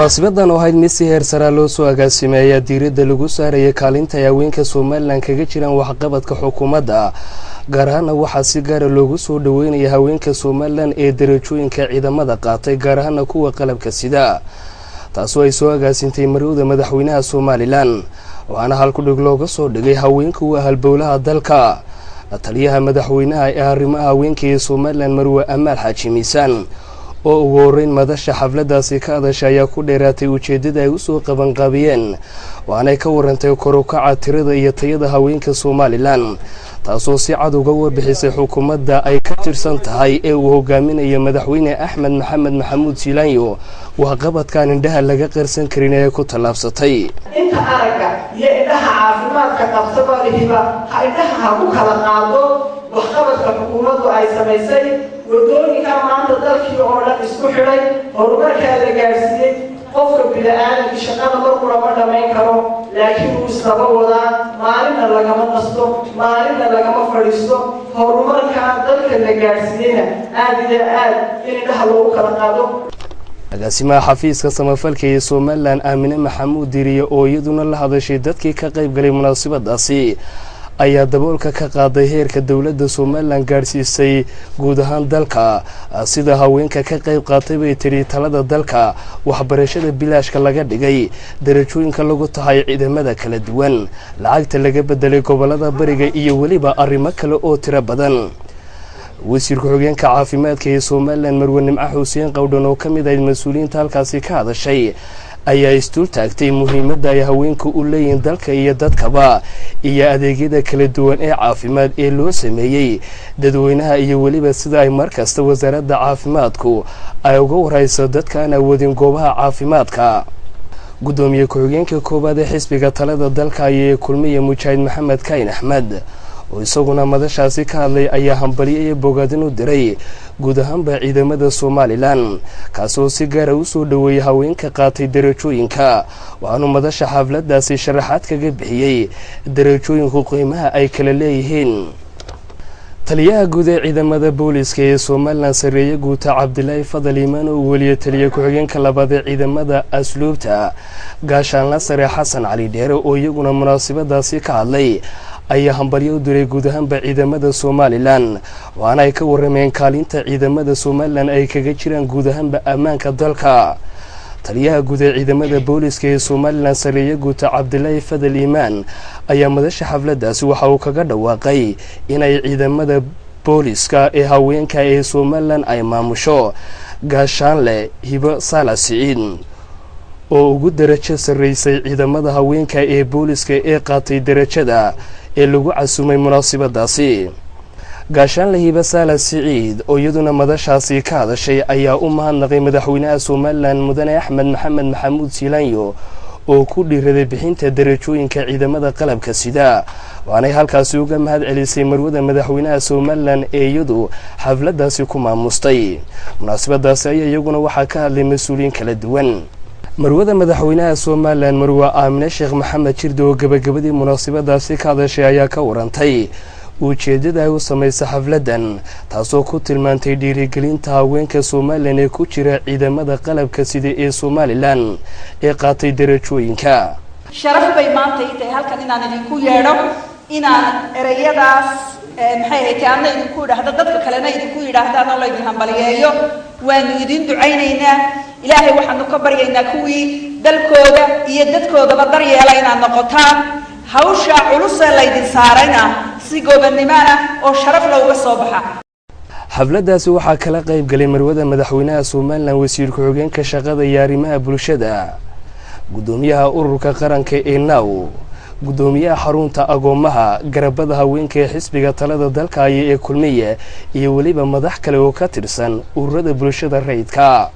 Munaasibadan oo ahayd mid si heer saraa loo soo agaasimay ayaa diiradda lagu saarayay kaalinta ay haweenka Somalilan kaga jiraan waxqabadka xukuumadda, gaar ahaana waxaa si gaara loogu soo dhaweynaya haweenka Somalilan ee darajooyinka ciidamada qaatay, gaar ahaana kuwa qalabka sida, taasoo ay soo agaasintay marwada madaxweynaha Somalilan. Waxaana halkudhig looga soo dhigay "Haweenku waa halbowlaha dalka". Taliyaha madaxweynaha ee arrimaha haweenka ee Somalilan, Marwe Amaal Xaaji Miisaan, oo ugu horeyn madasha xafladaasi ka hadashay, ayaa ku dheeraatay ujeeddada ay usoo qabanqaabiyeen, waxaanay ka warantay kor u kaca tirada iyo tayada haweenka Somalilan, taasoo si cad uga warbixisay xukuumadda ay ka tirsan tahay ee uu hogaaminayo madaxweyne Axmed Maxamed Maxamuud Siilaanyo waxqabadkaan indhaha laga qarsan karin ee ku tallaabsatay. Inta aragga iyo indhaha caafimaadka qabsaba lihiba ha indhaha ha ku kala qaado waxqabadka xukuumaddu ay samaysay, wadooyinka maanta dalkii oo dhan isku xidhay, horumarkaa la gaadhsiiyey. Qofka bini-aadamkii shaqada mar qura ma dhammayn karo, laakiin wuu isdaba wadaa. Maalinna lagama nasto, maalinna lagama fadhiisto. Horumarkaa dalka la gaadhsiiyeyna aada iyo aad in indhaha loogu kala qaado. Agaasimaha xafiiska samafalka ee Somalilan, Aamine Maxamuud Diriye, oo iyaduna la hadashay dadkii ka qayb galay munaasabadaasi, ayaa daboolka ka qaaday heerka dowladda Somalilan gaadhsiisay guud ahaan dalka, sida haweenka ka qayb qaatay bay tiri talada dalka, waxbarashada bilaashka laga dhigay, darajooyinka lagu tahay ciidamada kala duwan, lacagta laga bedelay gobolada bariga iyo weliba arrimo kale oo tiro badan. Wasiir ku-xigeenka caafimaadka ee Somalilan, Marwe Nimco Xuseen Qowdhan, oo ka mid ahayd mas-uuliyiinta halkaasi ka hadashay, ayaa isdul taagtay muhiimadda ay haweenku u leeyihiin dalka iyo dadkaba, iyo adeegyada kala duwan ee caafimaad ee loo sameeyey dadweynaha, iyo weliba sida ay mar kasta wasaaradda caafimaadku ay uga warhayso dadka aan awoodin goobaha caafimaadka. Guddoomiye ku-xigeenka koowaad ee xisbiga talada dalka ayee Kulmiya, Mujaahid Maxamed Kayn Axmed, oo isaguna madashaasi ka hadlay, ayaa hambalyo iyo bogaadin u diray guud ahaanba ciidamada Somalilan, kaasoo si gaara usoo dhoweeyey haweenka qaatay darajooyinka. Waxaanu madasha xafladaasi sharaxaad kaga bixiyey darajooyinku qiimaha ay kala leeyihiin. Taliyaha guud ee ciidamada booliska ee Somalilan, Sareeye Guuta Cabdilaahi Fadal Iimaan, oo weliye taliya ku-xigeenka labaad ee ciidamada asluubta, Gaashaanla Sare Xasan Cali Dheere, oo iyaguna munaasabadaasi ka hadlay, ayaa hambalyo u diray guud ahaanba ciidamada Somalilan, waxaana ay ka warameen kaalinta ciidamada Somalilan ay kaga jiraan guud ahaanba ammaanka dalka. Taliyaha guud ee ciidamada booliska ee Somalilan, Sareeye Guuta Cabdilaahi Fadal Iimaan, ayaa madasha xafladaasi waxa uu kaga dhawaaqay inay ciidamada booliska ee haweenka ee Somalilan ay maamusho Gaashaanle Hibo Saala Siciid, oo ugu darajo sarreysay ciidamada haweenka ee booliska ee qaatay darajada ee lagu casumay munaasabadaasi. Gaashaanle Hibe Saala Siciid, oo iyaduna madashaasi ka hadashay, ayaa u mahadnaqay madaxweynaha Somalilan, Mudane Axmed Maxamed Maxamuud Siilaanyo, oo ku dhiiraday bixinta darajooyinka ciidamada qalabka sida, waxaanay halkaasi uga mahad celisay marwada madaxweynaha Somalilan ee iyadu xafladaasi ku maamustay. Munaasabadaasi ayaa iyaguna waxaa ka hadlay mas-uuliyiin kala duwan. Marwada madaxweynaha Somalilan, Marwe Aamine Sheekh Maxamed Jirde, oo gebagabadii munaasabadaasi ka hadashay, ayaa ka warantay ujeeddada ay u samaysa xafladdan, taasoo ku tilmaantay dhiirigelinta haweenka Somalilan ee ku jira ciidamada qalabka sida ee Somalilan ee qaatay darajooyinka. Sharaf bay maanta ii tahay halkan inaan idinku yeedho, inaan ereyadaas, maxay haytay, anna idinku idhaahdo, dadka kalena idinku yidhaahdaan oo laydin hambaliyeeyo. Waanu idin ducaynaynaa. Ilaahay waxaanu ka baryaynaa kuwii dalkooda iyo dadkoodaba daryeela inaad noqotaan, hawsha culusee laydin saarayna si goobannimoah oo sharaf looga soo baxa. Xafladaasi waxaa kala qayb galay marwada madaxweynaha Somalilan, wasiir ku-xigeenka shaqada iyo arrimaha bulshada, guddoomiyaha ururka qaranka ee NAW, guddoomiyaha xarunta agoomaha, garabada haweenka ee xisbiga talada dalka haya ee Kulmiye, iyo weliba madax kale oo ka tirsan ururada bulshada rayidka.